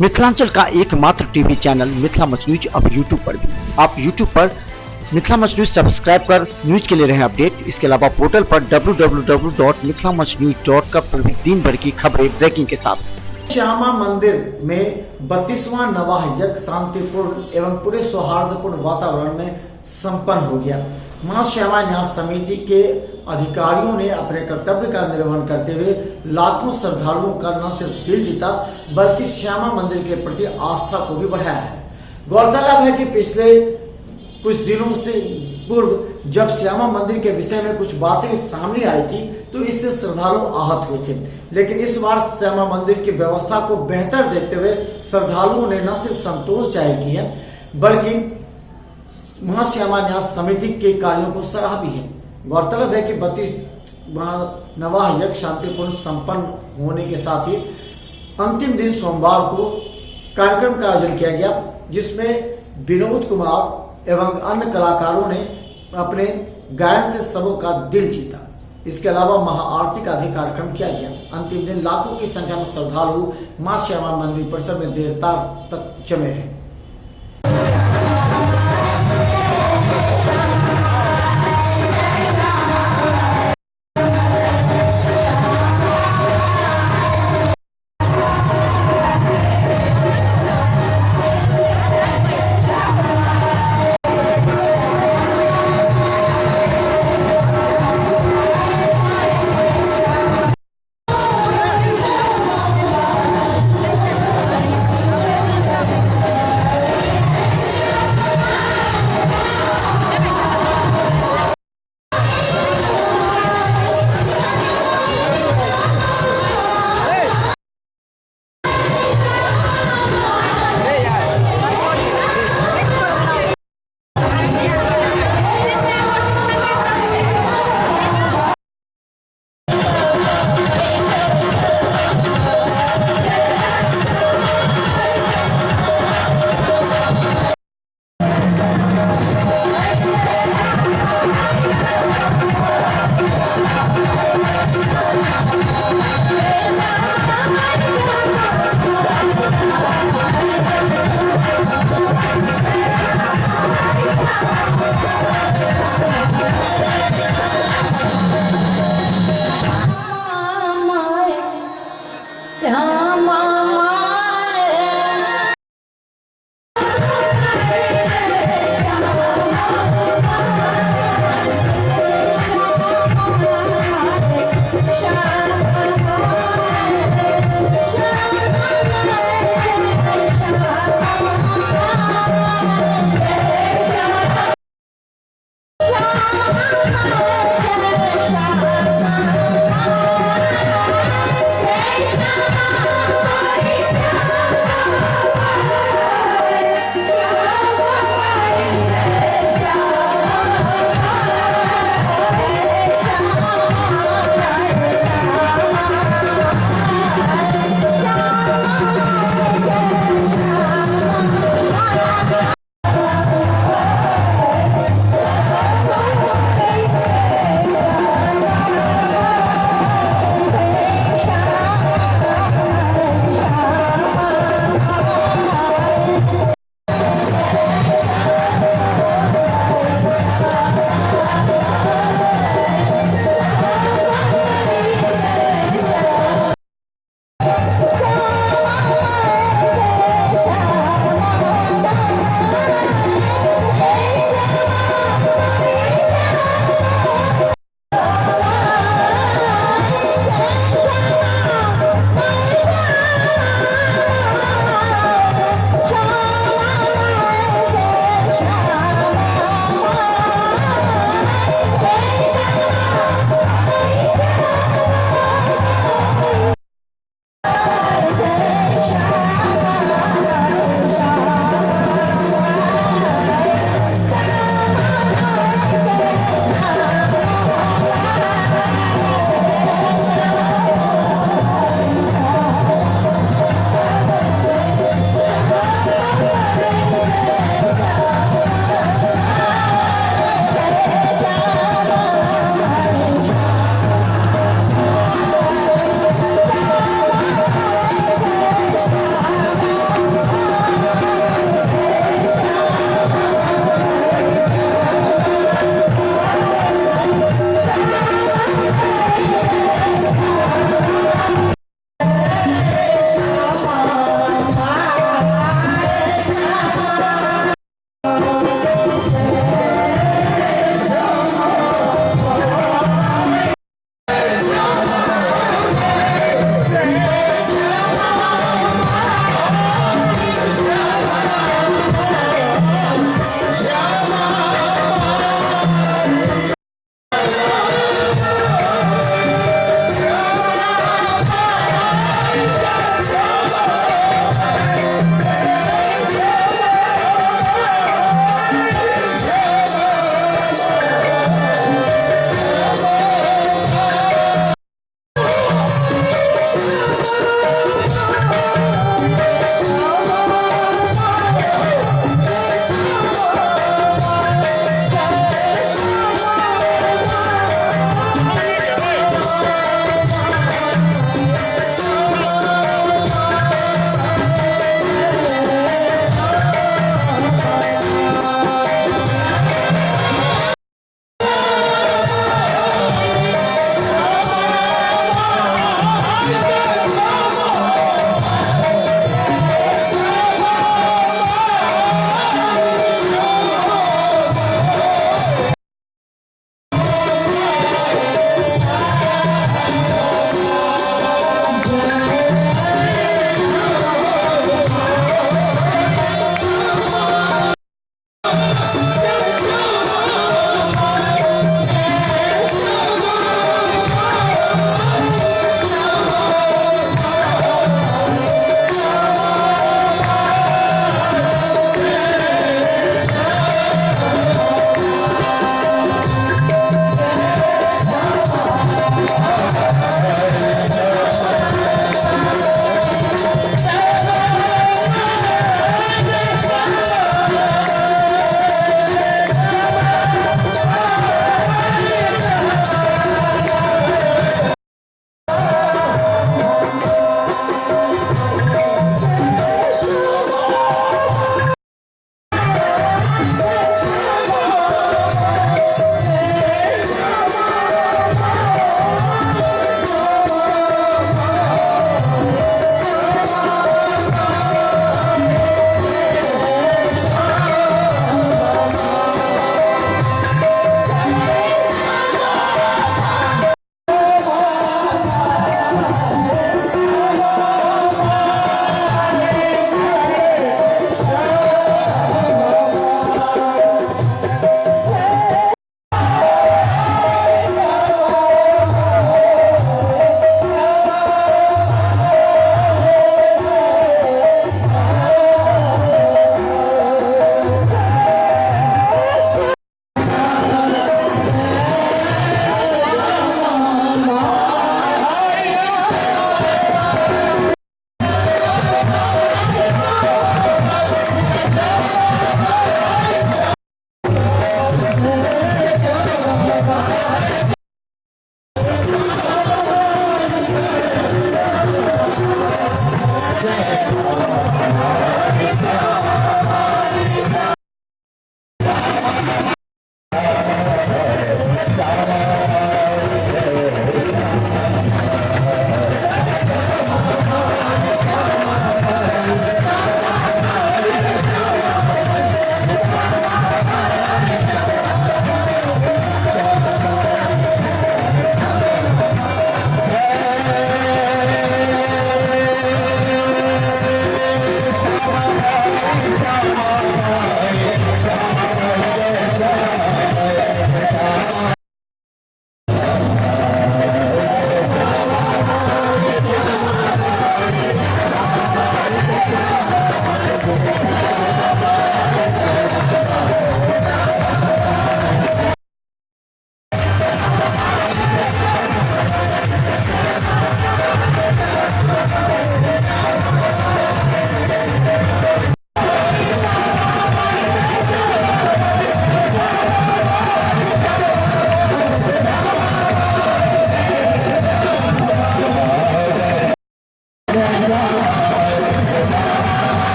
मिथिलांचल का एकमात्र TV channel Mithila मंच न्यूज अब यूट्यूब पर भी। आप यूट्यूब पर मिथिला मंच न्यूज सब्सक्राइब कर न्यूज के लिए रहें अपडेट। इसके अलावा पोर्टल पर www.mithilamanchnews.com पर भी दिन भर की खबरें ब्रेकिंग के साथ। श्यामा मंदिर में 32वां नवाह यज्ञ शांतिपूर्ण एवं पूरे सौहार्दपूर्ण वातावरण में संपन्न हो गया। मां श्यामा न्यास समिति के अधिकारियों ने अपने कर्तव्य का निर्वहन करते हुए लाखों श्रद्धालुओं का न सिर्फ दिल जीता बल्कि श्यामा मंदिर के प्रति आस्था को भी बढ़ाया है। गौरतलब है कि पिछले कुछ दिनों से पूर्व जब श्यामा मंदिर के विषय में कुछ बातें सामने आई थी तो इससे श्रद्धालु आहत हुए थे, लेकिन इस बार श्यामा मंदिर की व्यवस्था को बेहतर देखते हुए श्रद्धालुओं ने न सिर्फ संतोष जाहिर की है बल्कि मां श्यामा न्यास समिति के कार्यों को सराहा भी है। गौरतलब है कि 32वां नवाह यज्ञ शांतिपूर्ण संपन्न होने के साथ ही अंतिम दिन सोमवार को कार्यक्रम का आयोजन किया गया, जिसमें विनोद कुमार एवं अन्य कलाकारों ने अपने गायन से सबों का दिल जीता। इसके अलावा महाआरती का भी कार्यक्रम किया गया। अंतिम दिन लाखों की संख्या में श्रद्धालु मां श्यामा मंदिर परिसर में देर तक जमे रहे।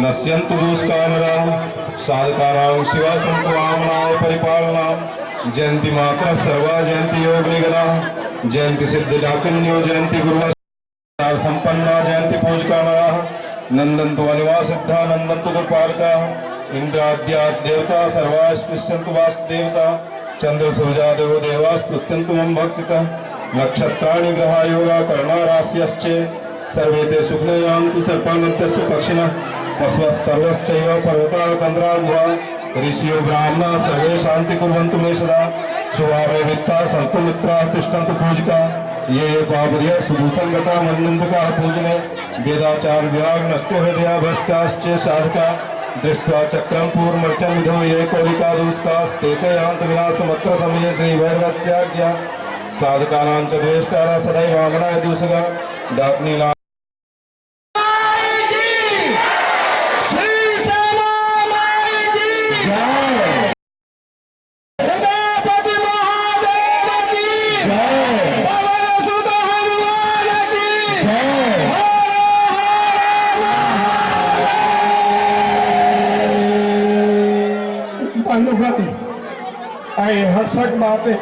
नश्यन्तु दुष्कामरा साधकानां शिवा सन्तु आम्नाय परिपालनां जयन्ति मातरः सर्वा जयन्ति योगिनिगणा जयन्ति सिद्धडाकिन्यो जयन्ति गुरुवा संपन्ना जयन्ति पूजकानरा नंदन्तु अनिवासिद्धा नंदन्तु गोपालका इंद्राद्या देवता सर्वा स्पृश्यन्तु वासुदेवता चंद्र सूर्यादेवो देवा स्पृश्यन्तु मम भक्तितः नक्षत्राणि ग्रहा योगा कर्णा राश्यश्च सर्वे ते सुखिनो यान्तु सर्पानन्तश्च पक्षिणः पशवस्तर्वश्चैव पर्वताः कन्द्रा गुहा ऋषियो ब्राह्मणा सर्वे शांति कुर्वन्तु मे सदा शुभामे वित्ता सन्तु मित्रा तिष्ठन्तु पूजका ये ये पापरिय सुभूषणगता मन्निन्दका पूजने वेदाचार विराग नष्टो हृदया भ्रष्टाश्च साधका दृष्ट्वा चक्रं पूर्वमर्चन विधो ये कौलिका दुष्कास्ते ते यान्त विनाशमत्र समये श्री भैरवत्याज्ञा साधकानां च द्वेष्टारा सदैव आंगणाय दूसगा डाकनी आई हर्षक बात है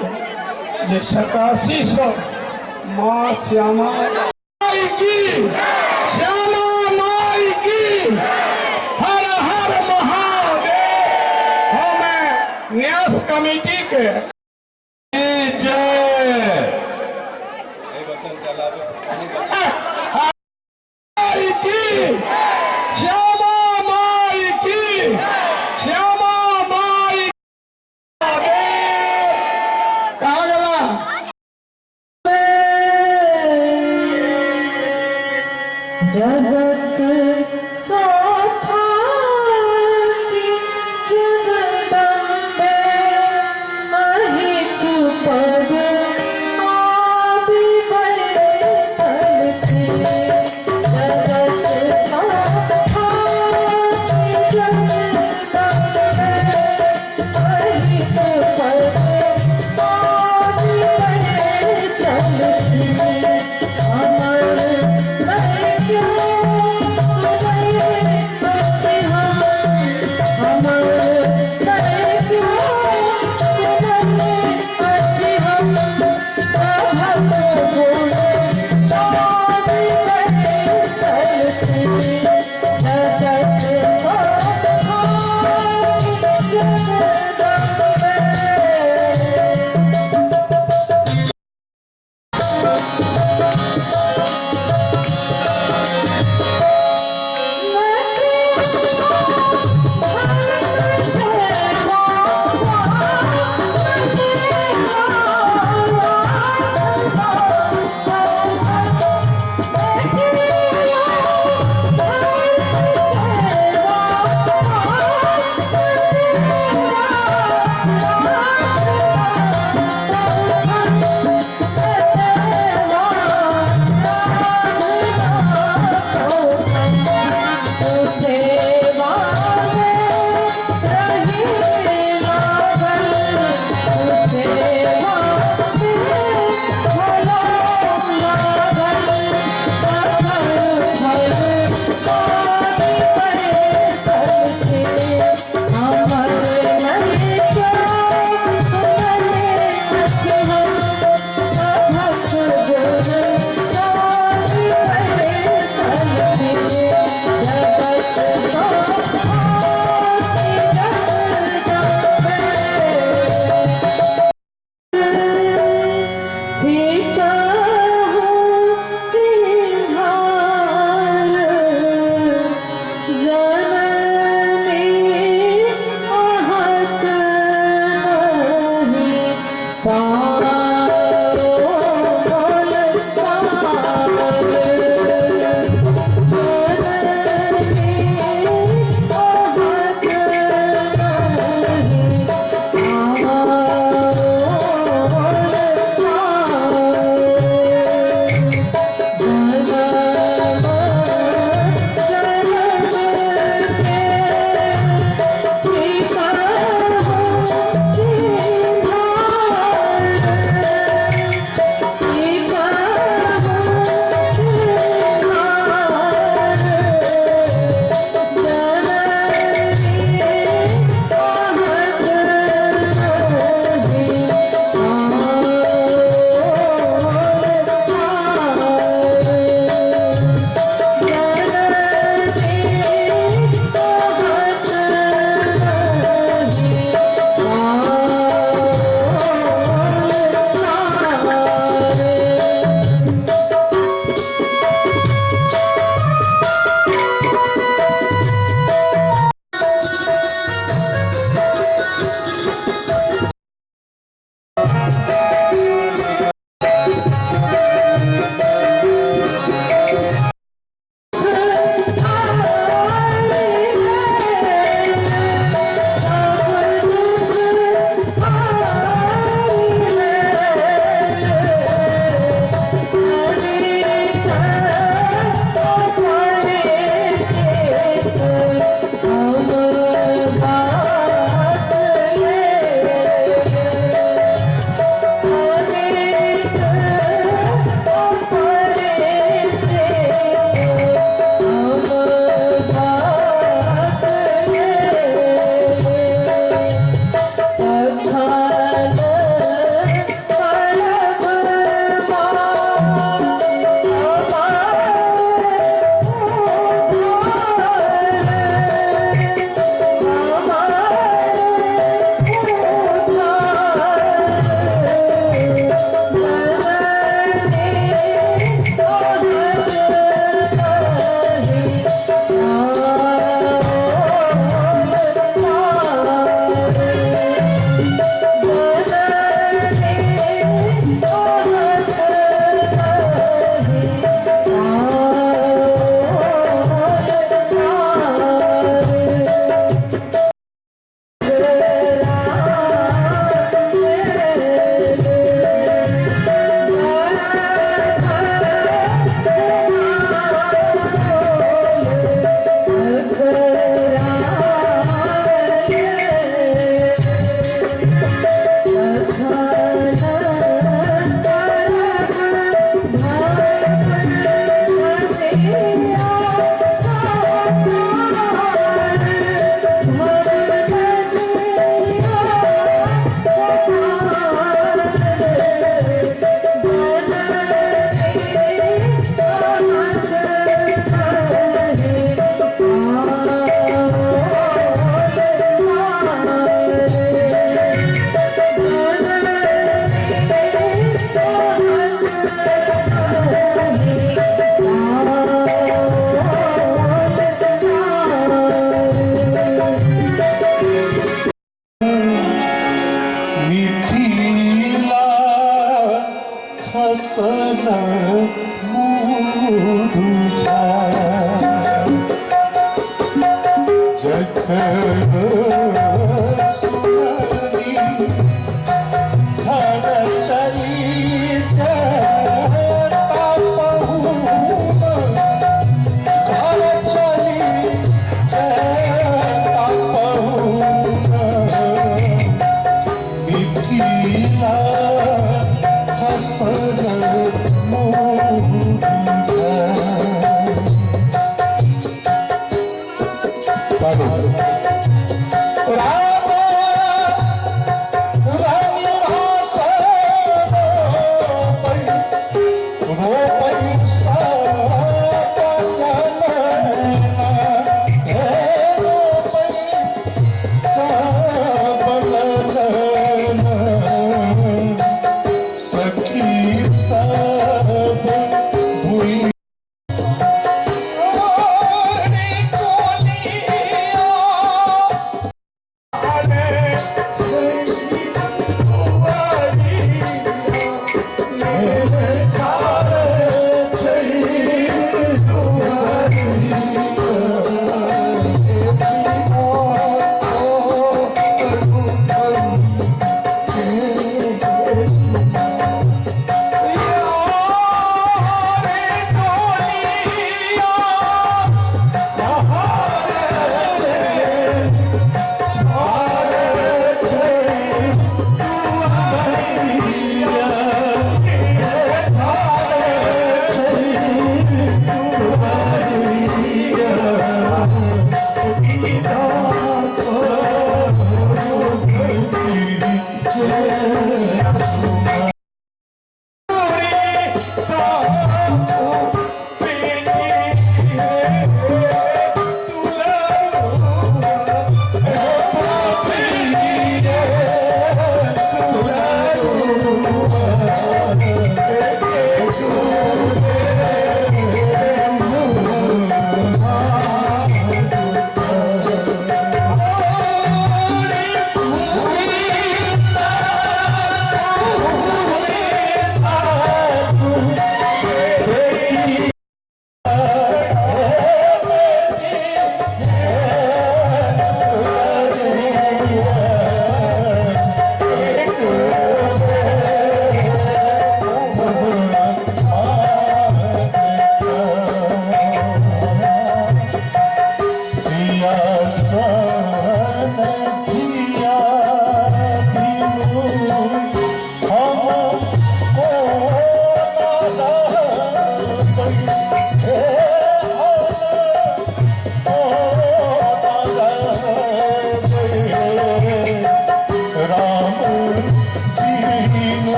जे 8700 माँ श्यामा माई की, श्यामा माई की, हर हर महादेव। हमें न्यास कमेटी के जय की, श्यामा माई की, श्यामा माई कहा गया। जगत सोथाती जगदम्बे अहिक पद आबि बैसल छी। जगत सोथाती जगदम्बे अहिक पद आबि बैसल छी। अमर नहि क्यो सुनैत अछि हम, अमर नहि क्यो सुनैत अछि हम, सभक गुण पाबि बैसल छी। जगत सोथाती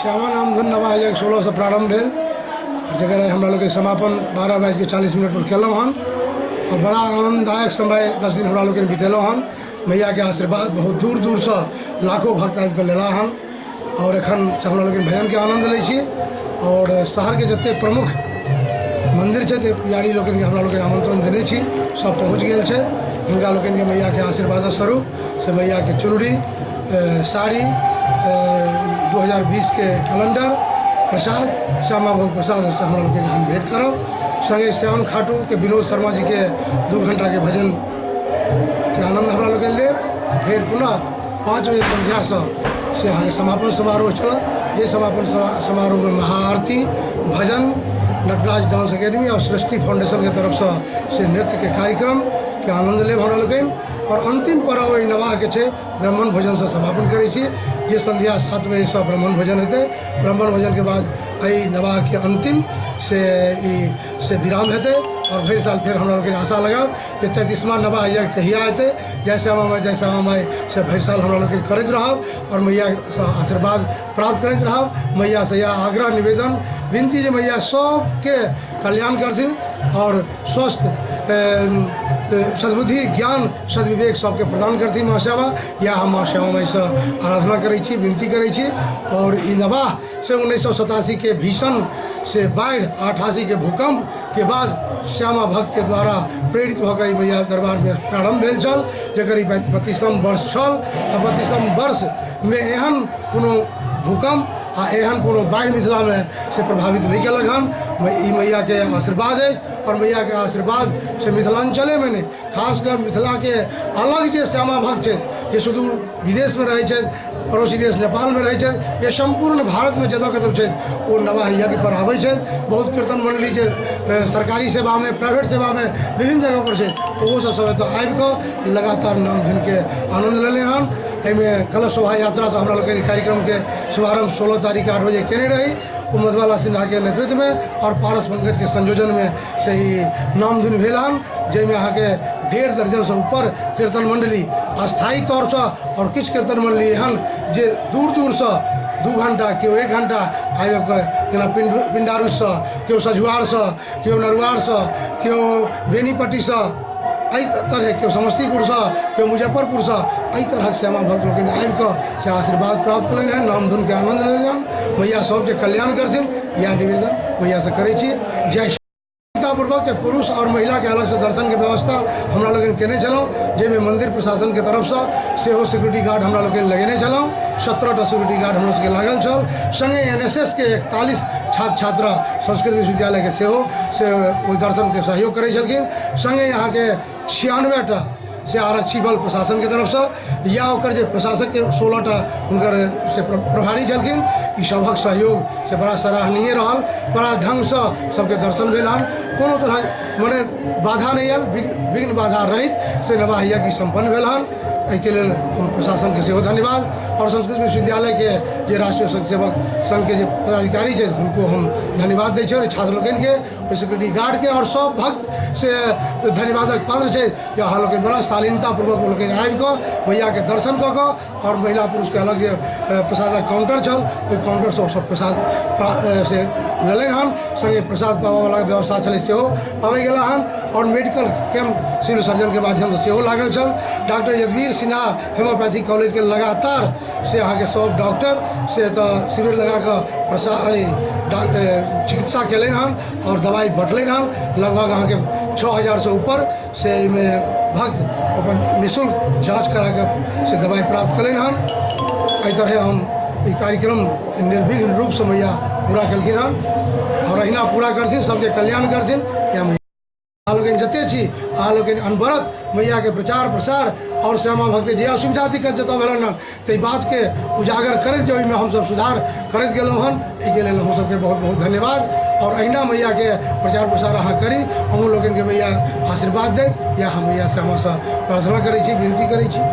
श्यामा नामधुन नवाह यज्ञ 16 से प्रारंभ भेल और जकर आइ हमरा लोकनि समापन 12:40 पर केलहुँ हन और बड़ा आनंददायक समय 10 दिन हमरा लोकनि बितेलहुँ हन। मैयाके आशीर्वाद बहुत दूर दूरसँ लाखों भक्त आबिकऽ लेला हन और एखन से हमरा लोकनि भजनके आनंद लै छी और शहरके जते प्रमुख मंदिर छै ते पुजारी लोकनिके हमरा लोकनि आमंत्रण देने छी, सब पहुँच गेल छै। हुनका लोकनिके मैयाके आशीर्वाद स्वरूप से मैयाके चुनरी, साड़ी, 2020 के कैलेंडर, प्रसाद, श्यामा भोग प्रसाद से हमरा लोकनि एखन भेंट करब। संगे श्याम खाटू के विनोद शर्मा जी के 2 घंटा के भजन के आनंद हमरा लोकनि लेब। फेर पुनः 5 बजे संध्या से अहाँके समापन समारोह चलत। जे समापन समारोह में महाआरती, भजन, नटराज डांस एकेडमी और सृष्टि फाउंडेशन के तरफ से नृत्य के कार्यक्रम के आनंद लेब हमरा लोकनि। और अंतिम पड़ाव एहि नवाह के छै ब्राह्मण भोजन से समापन करै छी, जे संध्या 7 बजे से ब्राह्मण भोजन हेतै। ब्राह्मण भोजन के बाद एहि नवाह के अंतिम से ई से विराम हेतै और भरि साल फेर हमरा लोकनि आशा लगायब जे 33वां नवाह यज्ञ कहिया हेतै। जय श्यामा माइ, जय श्यामा माइ से भरि साल हमरा लोकनि करैत रहब और मैयासँ आशीर्वाद प्राप्त करैत रहब। मैयासँ यह आग्रह, निवेदन, विनती जे मैया सबके कल्याण करथिन और स्वस्थ, सद्बुद्धि, ज्ञान, सद्विवेक सबके प्रदान करथिन माँ श्यामा। यह हम माँ श्यामा माइसँ आराधना करै छी, विनती करै छी। और ई नवाह से 1987 के भीषण से बाढ़ि, 88 के भूकंप के बाद श्यामा भक्त के द्वारा प्रेरित भऽ कऽ ई मैया दरबार में प्रारंभ भेल छल, जकर ई 32म वर्ष छल। आ 32म वर्ष में एहन कोनो भूकंप आ एहन कोनो बाढ़ि मिथिला में से प्रभावित नहीं केलक हन। ई मैया के आशीर्वाद अछि और मैया के आशीर्वाद से मिथिलांचले में नहीं, खास कर मिथिला के अलग जे श्यामा भक्त छथि, जे सुदूर विदेश में रहै छथि, पड़ोसी देश नेपाल में रहै छथि, जे सम्पूर्ण भारत में जतऽ कतौ छथि, ओ नवाह यज्ञ पर आबै छथि। बहुत कीर्तन मंडली जे सरकारी सेवा में, प्राइवेट सेवा में विभिन्न जगह पर छथि, ओहो सब सब एतऽ आबि कऽ लगातार नाम धुन के आनंद लेले हन। एहिमे कलश शोभा यात्रा से हमरा लोकनि कार्यक्रम के शुभारंभ 16 तारीख के 8 बजे केने रही, ओ मधुबाला सिन्हा के नेतृत्व में और पारस पंकज के संयोजन में से ई नामधुन भेल हन, जाहिमे अहाँके 1.5 दर्जन से ऊपर कीर्तन मंडली अस्थायी तौरसँ और किछु कीर्तन मंडली एहन जे दूर दूरसँ 2 घंटा केओ 1 घंटा आबि कऽ, जेना पिंडारूचसँ, केओ सझुआरसँ, केओ नरुआरसँ, केओ बेनीपट्टीसँ, एहि तरहे केओ समस्तीपुरसँ, केओ मुजफ्फरपुरसँ, एहि तरहक श्यामा भक्त लोकनि आबि कऽ से आशीर्वाद प्राप्त कयलनि हन, नामधुनके आनंद लेलनि हन। मैया सबके कल्याण करथिन, इएह निवेदन मैयासँ करै छी। जय पूर्वक के पुरुष और महिला के अलग से दर्शन के व्यवस्था हमरा लोकनि केने छलहुँ, जाहिमे मंदिर प्रशासन के तरफसँ सेहो सिक्योरिटी गार्ड हमरा लोकनि लगेने छलहुँ। 17टा सिक्योरिटी गार्ड हमरा सबके लागल छल। संगे NSS के 41 छात्र छात्रा संस्कृत विश्वविद्यालय के सेहो से ओहि दर्शन के सहयोग करै छलखिन। संगे अहाँके 96टा से आरक्षी बल प्रशासन के तरफसँ या ओकर जे प्रशासक के 16टा हुनकर से प्रभारी छलखिन, ई सभक सहयोग से बड़ा सराहनीय रहल। बड़ा ढङ्गसँ सबके दर्शन भेल हन, कोनो तरह मने बाधा नहि आयल, विघ्न बाधा रहित से नवाह यज्ञ सम्पन्न भेल हन। एहिके लेल हम प्रशासनके सेहो धन्यवाद और संस्कृत विश्वविद्यालय के जे राष्ट्रीय स्वयंसेवक संघ के जे पदाधिकारी छथि हुनको हम धन्यवाद दै छियनि, छात्र लोकनिके, ओहि सिक्योरिटी गार्डके और सब भक्त से धन्यवादक पात्र छै जे अहाँ लोकनि बड़ा शालीनतापूर्वक लोकनि आबिकऽ मैयाके दर्शन कऽ कऽ और महिला पुरुषके अलग जे प्रसादक काउंटर छल ओहि काउंटरसँ ओ सब प्रसाद से लेलनि हन। संगे प्रसाद पाबऽवला व्यवस्था छलै सेहो पाबै गेला हन और मेडिकल कैंप सिविल सर्जन के माध्यमसँ सेहो लागल छल। Doctor Yaduveer Sinha homeopathy college के लगातार से अहाँके सब डॉक्टर से एतऽ शिविर लगा कऽ प्रसाद चिकित्सा केलनि हन और दवाइ बँटलनि हन। लगभग अहाँके 6000 से ऊपर से एहिमे भक्त अपन निःशुल्क जाँच करा कऽ से दवाइ प्राप्त केलनि हन। एहि तरहे हम ई कार्यक्रम निर्विघ्न रूपसँ मैया पूरा केलखिन हन और अहिना पूरा करथिन, सबके कल्याण करथिन। अहाँ लोकनि जते छी अहाँ लोकनि अनवरत मैयाके प्रचार प्रसार और श्यामा भक्त जे असुविधा दिक्कत जतऽ भेलनि हन ताहि बातके उजागर करैत जे ओहिमे हमसब सुधार करैत गेलहुँ हन, एहिके लेल अहूँ सबके बहुत बहुत धन्यवाद और अहिना मैयाके प्रचार प्रसार अहाँ करी, अहूँ लोकनिके मैया आशीर्वाद दैत, इएह हम मैया श्यामासँ प्रार्थना करै छी, विनती करै छी।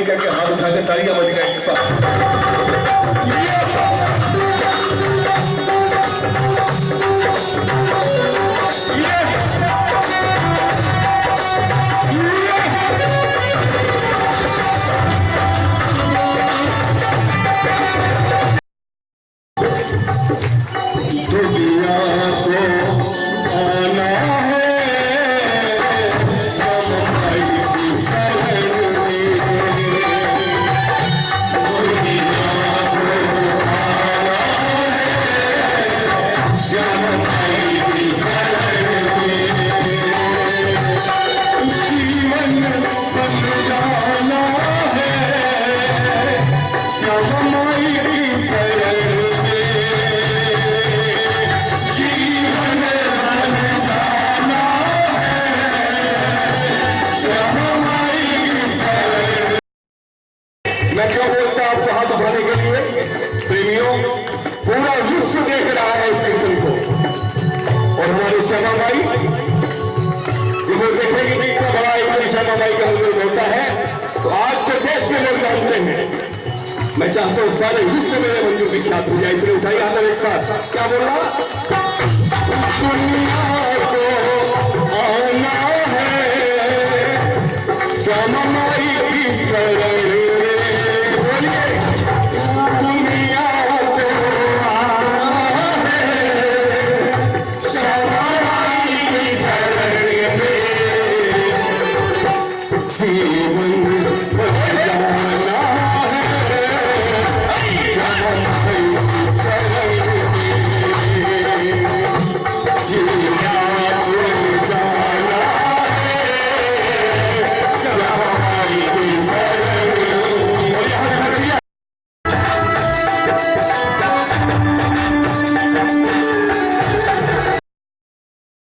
नहीं क्या हाथ उठा के तालियां बज गए एक साथ। दुनिया को आना है श्यामा माई की शरण में, दुनिया को आना है श्यामा माई की शरण में, जीवन बन जाना है श्यामा माई की शरण में, जीवन बन जाना है श्यामा माई की शरण। मैं क्यों बोलता आपको हाथ उठाने के लिए? प्रेमियों, पूरा विश्व देख रहा है इस कीर्तन को, और हमारी श्यामा माई जब वो देखेंगे कि इतना बड़ा एकदम श्यामा माई का मंदिर होता है, तो आज के देश में लोग जानते हैं। मैं चाहता हूं सारे विश्व मेरे मंदिर विख्यात हो जाए, इसलिए उठाइए हाथ एक साथ। क्या बोल रहा?